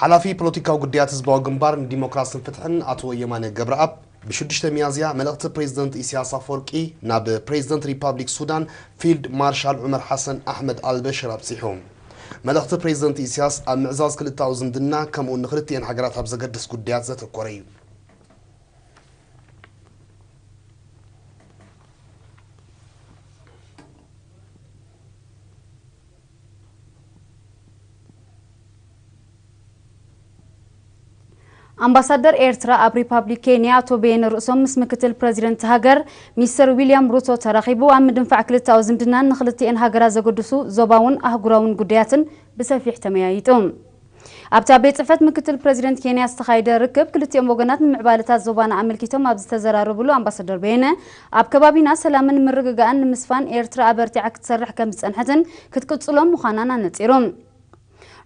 ሓላፊ ፖለቲካዊ ጉዳያት ህዝባዊ ግንባር ንዲሞክራስን ፍትሕን ኣቶ የማነ ገብረኣብ፣ ብ ሽዱሽተ ሚያዝያ መልእኽቲ ፕሬዝደንት ኢሳያስ ኣፈወርቂ ናብ ፕሬዝደንት ሪፓብሊክ ሱዳን ፊልድ ማርሻል ዑመር ሓሰን ኣሕመድ ኣልበሽር ኣብጺሑ። መልእኽቲ ፕሬዝደንት ኢሳያስ ኣብ ምዕዛዝ ክልተኣዊ ዝምድና፣ ከምኡውን ንክልቲኤን ሃገራት ኣብ ዘገድስ ጉዳያት ዘተኮረ እዩ። ኣምባሳደር ኤርትራ ኣብ ሪፓብሊክ ኬንያ ኣቶ በየነ ርእሶም ምስ ምክትል ፕረዚደንት ሃገር ሚስተር ዊልያም ሩቶ ተራኺቡ፣ ኣብ ምድንፋዕ ክልተኣዊ ዝምድናን ንክልቲኤን ሃገራት ዘገድሱ ዞባውን ኣህጉራውን ጉዳያትን ብሰፊሕ ተመያይጡ። ኣብቲ ኣብ ቤት ጽሕፈት ምክትል ፕረዚደንት ኬንያ ዝተኻየደ ርክብ፣ ክልቲኦም ወገናት ንምዕባለታት ዞባና ኣመልኪቶም ኣብ ዝተዘራረብሉ፣ ኣምባሳደር በየነ ኣብ ከባቢና ሰላምን ምርግጋእን ንምስፋን ኤርትራ ኣበርቲዓ ክትሰርሕ ከም ዝጸንሐትን ክትቅጽሎ ምዃናን ኣነጺሩ።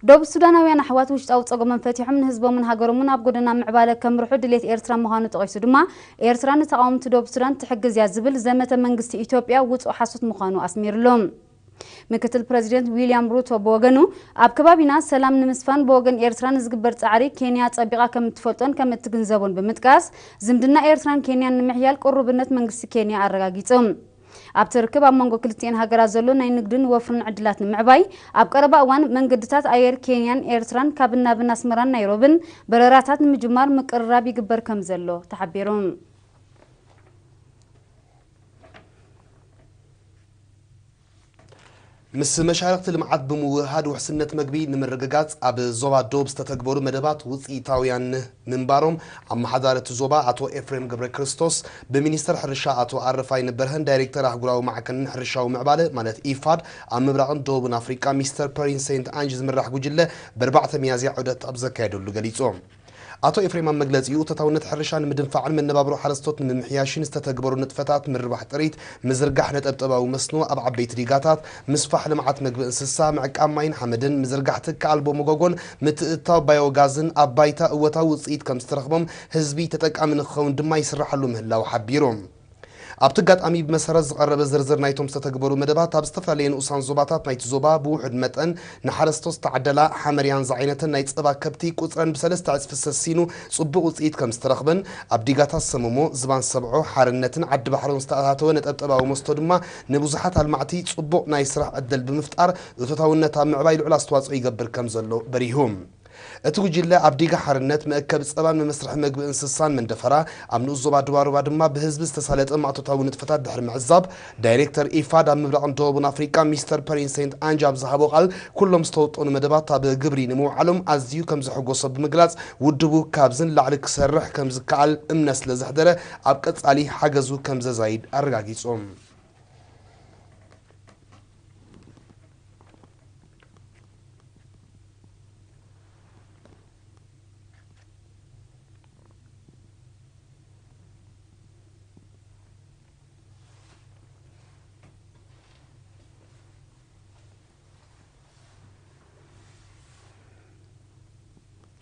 ደቡብ ሱዳናውያን ኣሕዋት ውሽጣዊ ጸገሞም ፈቲሖም ንህዝቦምን ሃገሮምን ኣብ ጎደና ምዕባለ ከምርሑ ድሌት ኤርትራ ምዃኑ ጠቒሱ ድማ፣ ኤርትራ ንተቓወምቲ ደቡብ ሱዳን ትሕግዝ እያ ዝብል ዘመተ መንግስቲ ኢትዮጵያ ውጹእ ሓሶት ምዃኑ ኣስሚርሉ። ምክትል ፕረዚደንት ዊልያም ሩቶ ብወገኑ፣ ኣብ ከባቢና ሰላም ንምስፋን ብወገን ኤርትራ ንዝግበር ጻዕሪ ኬንያ ጸቢቓ ከም እትፈልጦን ከም እትግንዘቦን ብምጥቃስ፣ ዝምድና ኤርትራን ኬንያን ንምሕያል ቅሩብነት መንግስቲ ኬንያ ኣረጋጊጹ። ኣብቲ ርክብ ኣብ መንጎ ክልቲኤን ሃገራት ዘሎ ናይ ንግድን ወፍርን ዕድላት ንምዕባይ፣ ኣብ ቀረባ እዋን መንገድታት ኣየር ኬንያን ኤርትራን ካብን ናብን ኣስመራን ናይሮብን በረራታት ንምጅማር ምቅርራብ ይግበር ከም ዘሎ ተሓቢሩ። ምስ መሻርክቲ ልምዓት ብምውህሃድ ውሕስነት መግቢ ንምርግጋጽ ኣብ ዞባ ዶብ ዝተተግበሩ መደባት ውጽኢታውያን ምንባሮም ኣመሓዳሪ እቲ ዞባ ኣቶ ኤፍሬም ገብረክርስቶስ ብሚኒስተር ሕርሻ ኣቶ ኣረፋይነ በርሀን ዳይሬክተር ኣህጉራዊ ማዕከንን ሕርሻዊ ምዕባለ ማለት ኢፋድ ኣብ ምብራቕን ደቡብን ኣፍሪቃ ሚስተር ፐሪን ሴንት ኣንጅ ዝምራሕ ጉጅለ ብ ኣርባዕተ ሚያዝያ ዑደት ኣብ ዘካየደሉ ገሊጾም። ኣቶ ኤፍሬም ኣብ መግለጺኡ፣ ተታውነት ሕርሻ ንምድንፋዕን መነባብሮ ሓረስቶት ንምምሕያሽን ዝተተግበሩ ንጥፈታት ምርባሕ ጥሪት፣ ምዝርጋሕ ነጠብጠባዊ መስኖ ኣብ ዓበይቲ ዲጋታት፣ ምስፋሕ ልምዓት መግቢ እንስሳ፣ ምዕቃብ ማይን ሓመድን፣ ምዝርጋሕ ትኪ ኣልቦ መጎጎን ምትእትታው ባዮጋዝን ኣብ ባይታ እወታዊ ውጽኢት ከም ዝተረኽቦም፣ ህዝቢ ተጠቃሚ ንክኸውን ድማ ይስርሓሉ ምህላው ሓቢሩ። ኣብቲ ኣጋጣሚ ብመሰረት ዝቐረበ ዝርዝር ናይቶም ዝተተግበሩ መደባት ኣብ ዝተፈላለየ ንኡሳን ዞባታት ናይቲ ዞባ ብውሑድ መጠን ንሓረስቶት ዝተዓደላ ሓመርያን ዝዓይነተን ናይ ጸባ ከብቲ ቁጽረን ብሰለስተ ዕጽፊ ሰሲኑ ጽቡቕ ውጽኢት ከም ዝተረኽበን ኣብ ዲጋታት ሰመሞ፣ ዝባን ሰብዖ፣ ሓርነትን ዓዲ ባሕሮን ዝተኣታተወ ነጠብጠባዊ መስቶ ድማ ንብዙሓት ኣልማዕቲ ጽቡቕ ናይ ስራሕ ዕድል ብምፍጣር እቶታውነት ኣብ ምዕባይ ልዑል ኣስተዋጽኦ ይገብር ከም ዘሎ በሪሁ። እቲ ጉጅለ ኣብ ዲጋ ሓርነት፣ መእከቢ ጸባን መመስርሒ መግቢ እንስሳን መንደፈራ፣ ኣብ ንኡስ ዞባ ዱባሩባ ድማ ብህዝቢ ዝተሳለጠ ማእቶታዊ ንጥፈታት ድሕሪ ምዕዛብ፣ ዳይሬክተር ኢፋድ ኣብ ምብራቕን ደቡብን ኣፍሪቃ ሚስተር ፐሪን ሴንት ኣንጅ ኣብ ዝሃቦ ቃል፣ ኩሎም ዝተወጠኑ መደባት ኣብ ግብሪ ንምውዓሎም ኣዝዩ ከም ዘሐጎሶ ብምግላጽ፣ ውድቡ ካብዚ ንላዕሊ ክሰርሕ ከም ዝከኣል እምነት ስለ ዘሕደረ፣ ኣብ ቀጻሊ ሓገዙ ከም ዘዛይድ ኣረጋጊጹ።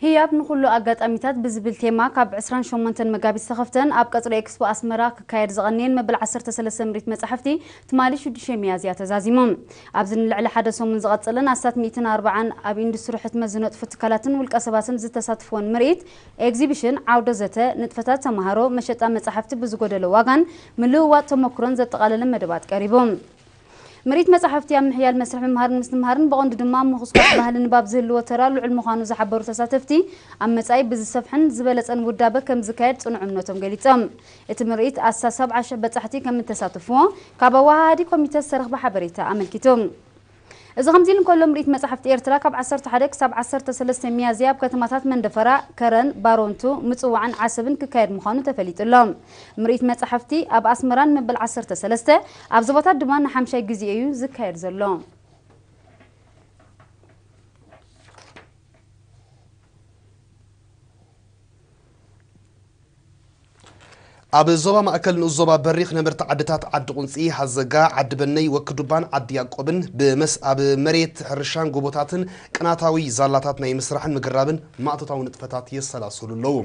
ህያብ ንኹሉ ኣጋጣሚታት ብዝብል ቴማ፣ ካብ ዕስራን ሸሞንተን መጋቢት ዝተኸፍተን ኣብ ቀጽሪ ኤክስፖ ኣስመራ ክካየድ ዝቐነየን መበል ዓሰርተ ሰለስተ ምርኢት መጻሕፍቲ፣ ትማሊ ሽዱሽተ ሚያዝያ ተዛዚሙ። ኣብዚ ንልዕሊ ሓደ ሰሙን ዝቐጸለን ኣስታት ሚእትን ኣርባዓን ኣብ ኢንዱስትሪ ሕትመት ዝነጥፉ ትካላትን ውልቀ ሰባትን ዝተሳትፍዎን ምርኢት፣ ኤግዚቢሽን፣ ዓውደ ዘተ፣ ንጥፈታት ተማሃሮ፣ መሸጣ መጻሕፍቲ ብዝጎደሎ ዋጋን ምልውዋጥ ተመክሮን ዘጠቓለለ መደባት ቀሪቡ። ምርኢት መጻሕፍቲ ኣብ ምሕያል መስርሕ ምምሃርን ምስትምሃርን፣ ብቐንዱ ድማ ምኹስኳስ ባህሊ ንባብ ዝህልዎ ተራ ልዑል ምዃኑ ዝሓበሩ ተሳተፍቲ፣ ኣብ መጻኢ ብዝሰፍሐን ዝበለጸን ውዳበ ከም ዝካየድ ጽኑዕ እምነቶም ገሊጾም። እቲ ምርኢት ኣስታት ሰብዓ ሽሕ በጻሕቲ ከም እተሳተፍዎ ካብ ኣወሃሃዲ ኮሚተ ዝተረኽበ ሓበሬታ ኣመልኪቱ። እዚ ከምዚ ኢሉ እንከሎ፣ ምርኢት መጻሕፍቲ ኤርትራ ካብ ዓሰርተ ሓደ ክሳብ ዓሰርተ ሰለስተ ሚያዝያ ኣብ ከተማታት መንደፈራ፣ ከረን፣ ባሮንቱ፣ ምጽዋዕን ዓሰብን ክካየድ ምዃኑ ተፈሊጡ ኣሎ። ምርኢት መጻሕፍቲ ኣብ ኣስመራ ንመበል ዓሰርተ ሰለስተ፣ ኣብ ዞባታት ድማ ንሓምሻይ ግዜ እዩ ዝካየድ ዘሎ። ኣብ ዞባ ማእከል ንኡስ ዞባ በሪኽ ነበርቲ ዓድታት ዓዲ ቁንጺ፣ ሃዘጋ፣ ዓዲ በነይ፣ ወክዱባን ዓዲ ያቆብን ብመስ-፣ ኣብ መሬት ሕርሻን ጎቦታትን ቅናታዊ ዛላታት ናይ ምስራሕን ምግራብን ማእቶታዊ ንጥፈታት የሰላስሉ ኣለዉ።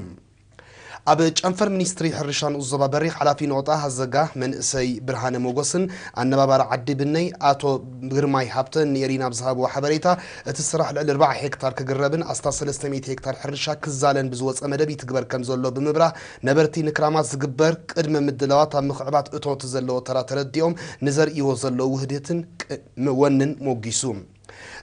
ኣብ ጨንፈር ሚኒስትሪ ሕርሻ ንኡስ ዞባ በሪኽ ሓላፊ ነቑጣ ሃዘጋ መንእሰይ ብርሃነ ሞጎስን ኣነባባሪ ዓዲ ብነይ ኣቶ ግርማይ ሃብተን ንኤሪና ኣብ ዝሃብዎ ሓበሬታ፣ እቲ ስራሕ ልዕሊ ኣርባዓ ሄክታር ክግረብን ኣስታት ሰለስተ ሚእቲ ሄክታር ሕርሻ ክዛለን ብዝወፀ መደብ ይትግበር ከም ዘሎ ብምብራህ፣ ነበርቲ ንክራማት ዝግበር ቅድመ ምድላዋት ኣብ ምኽዕባት እቶት ዘለዎ ተራ ተረዲኦም ንዘርእይዎ ዘለዉ ውህደትን ቅ-፣ ወንን ሞጊሱ።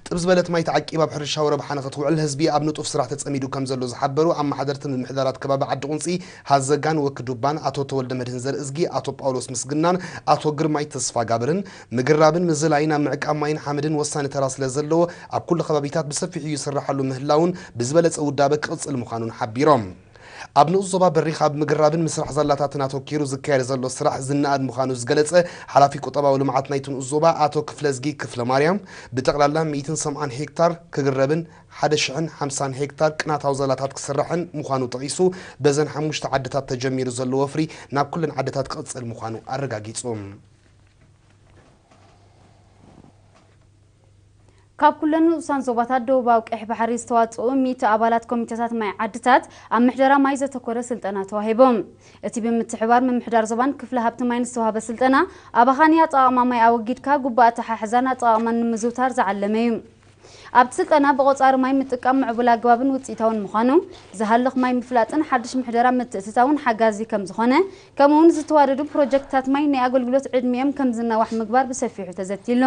ጥብ ዝበለት ማይ ተዓቂባ ኣብ ሕርሻዊ ረብሓ ንኽትውዕል ህዝቢ ኣብ ንጡፍ ስራሕ ተጸሚዱ ከም ዘሎ ዝሓበሩ ኣመሓደርትን ምምሕዳራት ከባቢ ዓዲ ቁንጺ ሃዘጋን ወክዱባን ኣቶ ተወልደ መድህን ዘርእዝጊ፣ ኣቶ ጳውሎስ ምስግናን ኣቶ ግርማይ ተስፋጋብርን፣ ምግራብን ምዝላይን ኣብ ምዕቃብ ማይን ሓመድን ወሳኒ ተራ ስለ ዘለዎ፣ ኣብ ኩሉ ከባቢታት ብሰፊሑ ይስራሓሉ ምህላውን ብዝበለጸ ውዳበ ክቕጽል ምዃኑን ሓቢሮም። ኣብ ንኡስ ዞባ በሪኽ ኣብ ምግራብን ምስራሕ ዛላታትን ኣተኪሩ ዝካየድ ዘሎ ስራሕ ዝነኣድ ምዃኑ ዝገለጸ ሓላፊ ቁጠባዊ ልምዓት ናይቲ ንኡስ ዞባ ኣቶ ክፍለዝጊ ክፍለ ማርያም፣ ብጠቕላላ ሚእትን ሰብዓን ሄክታር ክግረብን ሓደ ሽሕን ሓምሳን ሄክታር ቅናታዊ ዛላታት ክስራሕን ምዃኑ ጠቒሱ፣ በዘን ሓሙሽተ ዓድታት ተጀሚሩ ዘሎ ወፍሪ ናብ ኩለን ዓድታት ክቕጽል ምዃኑ ኣረጋጊጹ። ካብ ኩለን ንኡሳን ዞባታት ደቡባዊ ቀይሕ ባሕሪ ዝተዋጽኡ ሚእቲ ኣባላት ኮሚተታት ማይ ዓድታት ኣብ ምሕደራ ማይ ዘተኮረ ስልጠና ተዋሂቦም። እቲ ብምትሕብባር ምምሕዳር ዞባን ክፍለ ሃብቲ ማይን ዝተዋህበ ስልጠና፣ ኣባኻኒ ኣጠቓቕማ ማይ ኣወጊድካ፣ ግቡእ ኣተሓሕዛን ኣጠቓቕማን ንምዝውታር ዝዓለመ እዩ። ኣብቲ ስልጠና፣ ብቆጻሪ ማይ ምጥቃም ምዕቡል ኣገባብን ውጽኢታውን ምዃኑ፣ ዝሃልኽ ማይ ምፍላጥን ሓድሽ ምሕደራ ምትእትታውን ሓጋዚ ከም ዝኾነ፣ ከምኡውን ዝተዋደዱ ፕሮጀክትታት ማይ ናይ ኣገልግሎት ዕድሚኦም ከም ዝናዋሕ ምግባር ብሰፊሑ ተዘቲሉ።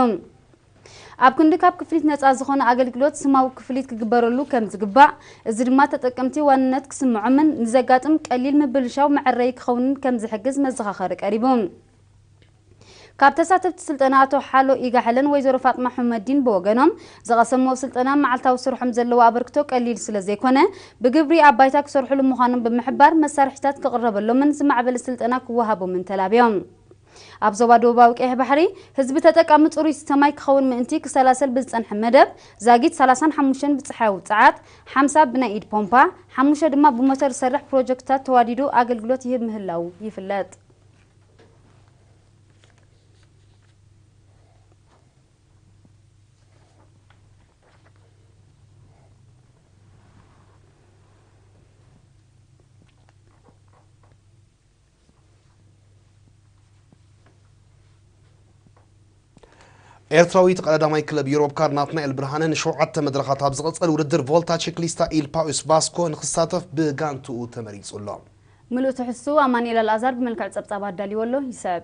ኣብ ክንዲ ካብ ክፍሊት ነጻ ዝኾነ ኣገልግሎት፣ ስማዊ ክፍሊት ክግበረሉ ከም ዝግባእ፣ እዚ ድማ ተጠቀምቲ ዋንነት ክስምዖምን ንዘጋጥም ቀሊል ምብልሻው መዐረዪ ክኸውንን ከም ዝሕግዝ መዘኻኸሪ ቀሪቡ። ካብ ተሳተፍቲ ስልጠና ኣቶ ሓሎ ኢጋሕለን ወይዘሮ ፋጥማ ሑመዲን ብወገኖም፣ ዝቐሰምዎ ስልጠና መዓልታዊ ስርሖም ዘለዎ ኣበርክቶ ቀሊል ስለ ዘይኮነ፣ ብግብሪ ኣብ ባይታ ክሰርሕሉ ምዃኖም ብምሕባር፣ መሳርሒታት ክቕረበሎምን ዝማዕበለ ስልጠና ክወሃቦምን ተላብዮም። ኣብ ዞባ ደቡባዊ ቀይሕ ባሕሪ፣ ህዝቢ ተጠቃሚ ጽሩይ ዝስተ ማይ ክኸውን ምእንቲ ክሰላሰል ብዝጸንሐ መደብ፣ ዛጊት ሰላሳን ሓሙሽተን ብጸሓያዊ ጸዓት፣ ሓምሳ ብናይ ኢድ ፖምፓ፣ ሓሙሽተ ድማ ብሞተር ዝሰርሕ ፕሮጀክትታት ተዋዲዱ ኣገልግሎት ይህብ ምህላዉ ይፍለጥ። ኤርትራዊ ተቐዳዳማይ ክለብ ዩሮፕ ካር ናትናኤል ብርሃነ ንሸውዓተ መድረኻት ኣብ ዝቕጽል ውድድር ቮልታ ቺክሊስታ ኢል ፓኡስ ቫስኮ ንኽሳተፍ ብጋንትኡ ተመሪጹ ኣሎ። ምሉእ ትሕዝትኡ ኣማኑኤል ኣልኣዛር ብመልክዕ ጸብጻብ ኣዳልይዎ ኣሎ። ይስዕብ።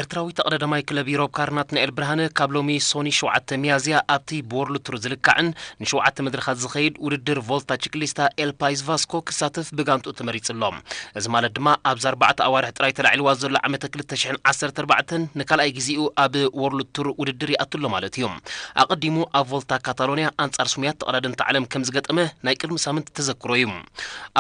ኤርትራዊ ተቐዳዳማይ ክለብ ዩሮፕ ካር ናትናኤል ብርሃነ ካብ ሎሚ ሶኒ ሸውዓተ ሚያዝያ ኣብቲ ብወርልድ ቱር ዝልካዕን ንሸውዓተ መድረኻት ዝኸይድ ውድድር ቮልታ ቺክሊስታ ኤል ፓይስ ቫስኮ ክሳተፍ ብጋንትኡ ተመሪጹ ኣሎ። እዚ ማለት ድማ ኣብዛ ኣርባዕተ ኣዋርሕ ጥራይ ተላዒልዋ ዘሎ ዓመተ ክልተ ሽሕን ዓሰርተ ኣርባዕተን ንካልኣይ ግዜኡ ኣብ ወርልድ ቱር ውድድር ይኣቱ ኣሎ ማለት እዩ። ኣቐዲሙ ኣብ ቮልታ ካታሎንያ ኣንጻር ስሙያት ተቐዳደምቲ ዓለም ከም ዝገጠመ ናይ ቅድሚ ሳምንት ተዘክሮ እዩ።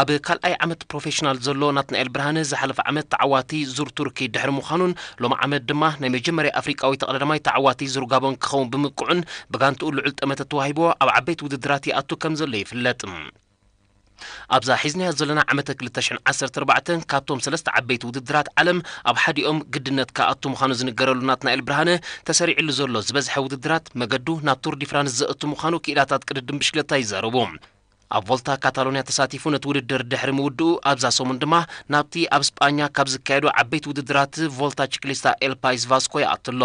ኣብ ካልኣይ ዓመት ፕሮፌሽናል ዘሎ ናትናኤል ብርሃነ ዝሓለፈ ዓመት ተዓዋቲ ዙር ቱርኪ ድሕሪ ምዃኑን ሎሚ ዓመት ድማ ናይ መጀመርያ ኣፍሪቃዊ ተቐዳዳማይ ተዓዋቲ ዙር ጋቦን ክኸውን ብምብቅዑን ብጋንትኡ ልዑል ጠመተ ተዋሂብዎ ኣብ ዓበይቲ ውድድራት ይኣቱ ከም ዘሎ ይፍለጥ። ኣብዛ ሒዝናያ ዘለና ዓመተ ክልተ ሽሕን ዓሰርተ ኣርባዕተን ካብቶም ሰለስተ ዓበይቲ ውድድራት ዓለም ኣብ ሓዲኦም ግድነት ክኣቱ ምዃኑ ዝንገረሉ ናትናኤል ብርሃነ፣ ተሰሪዕሉ ዘሎ ዝበዝሐ ውድድራት መገዱ ናብ ቱር ዲ ፍራንስ ዘእቱ ምዃኑ ክኢላታት ቅድድም ብሽክለታ ይዛረቡ። ኣብ ቮልታ ካታሎንያ ተሳቲፉ ነቲ ውድድር ድሕሪ ምውድኡ ኣብዛ ሰሙን ድማ ናብቲ ኣብ ስጳኛ ካብ ዝካየዱ ዓበይቲ ውድድራት ቮልታ ቺክሊስታ ኤል ፓይስ ቫስኮ ይኣቱ ኣሎ።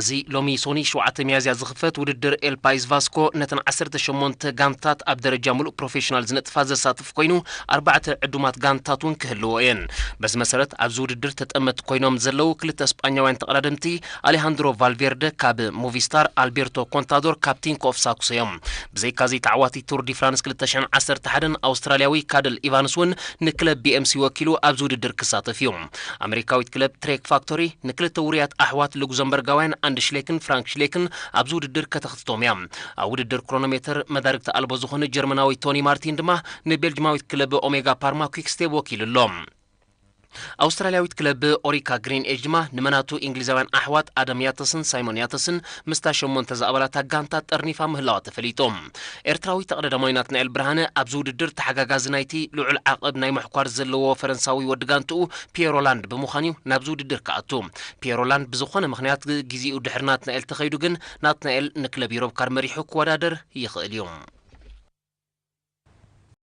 እዚ ሎሚ ሶኒ ሸውዓተ ሚያዝያ ዝኽፈት ውድድር ኤል ፓይስ ቫስኮ ነተን ዓሰርተ ሸሞንተ ጋንታት ኣብ ደረጃ ምሉእ ፕሮፌሽናል ዝነጥፋ ዘሳትፍ ኮይኑ ኣርባዕተ ዕዱማት ጋንታት እውን ክህልዎ እየን። በዚ መሰረት ኣብዚ ውድድር ተጠመቲ ኮይኖም ዘለዉ ክልተ ስጳኛውያን ተቐዳደምቲ ኣሌሃንድሮ ቫልቬርደ ካብ ሞቪስታር፣ ኣልቤርቶ ኮንታዶር ካብ ቲንኮ ኦፍ ሳክሶ እዮም። ብዘይካዚ ተዓዋቲ ቱር ዲ ፍራንስ ክልተ ሽሕን ዓሰርተ ሓደን ኣውስትራልያዊ ካደል ኢቫንስ እውን ንክለብ ቢ ኤም ሲ ወኪሉ ኣብዚ ውድድር ክሳተፍ እዩ። ኣሜሪካዊት ክለብ ትሬክ ፋክቶሪ ንክልተ ውሩያት ኣሕዋት ሉክዘምበርጋውያን ኣንድ ሽሌክን ፍራንክ ሽሌክን ኣብዚ ውድድር ከተኽትቶም እያ። ኣብ ውድድር ክሮኖሜተር መዳርግቲ ኣልቦ ዝኾነ ጀርመናዊ ቶኒ ማርቲን ድማ ንቤልጅማዊት ክለብ ኦሜጋ ፓርማ ኲክስቴፕ ወኪሉ ኣሎ። ኣውስትራልያዊት ክለብ ኦሪካ ግሪን ኤጅ ድማ ንመናቱ እንግሊዛውያን ኣሕዋት ኣደም ያተስን ሳይሞን ያተስን ምስታ ሸሞንተ ዝኣባላታ ጋንታ ጠርኒፋ ምህላዋ ተፈሊጡ። ኤርትራዊ ተቐዳዳማይ ናትናኤል ብርሃነ ኣብዚ ውድድር ተሓጋጋዚ ናይቲ ልዑል ዓቐብ ናይ ምሕኳር ዘለዎ ፈረንሳዊ ወዲ ጋንትኡ ፒየሮላንድ ብምዃን እዩ ናብዚ ውድድር ክኣቱ። ፒየሮላንድ ብዝኾነ ምኽንያት ግዜኡ ድሕሪ ናትናኤል ተኸይዱ ግን ናትናኤል ንክለብ ዩሮብ ካር መሪሑ ክወዳደር ይኽእል እዩ።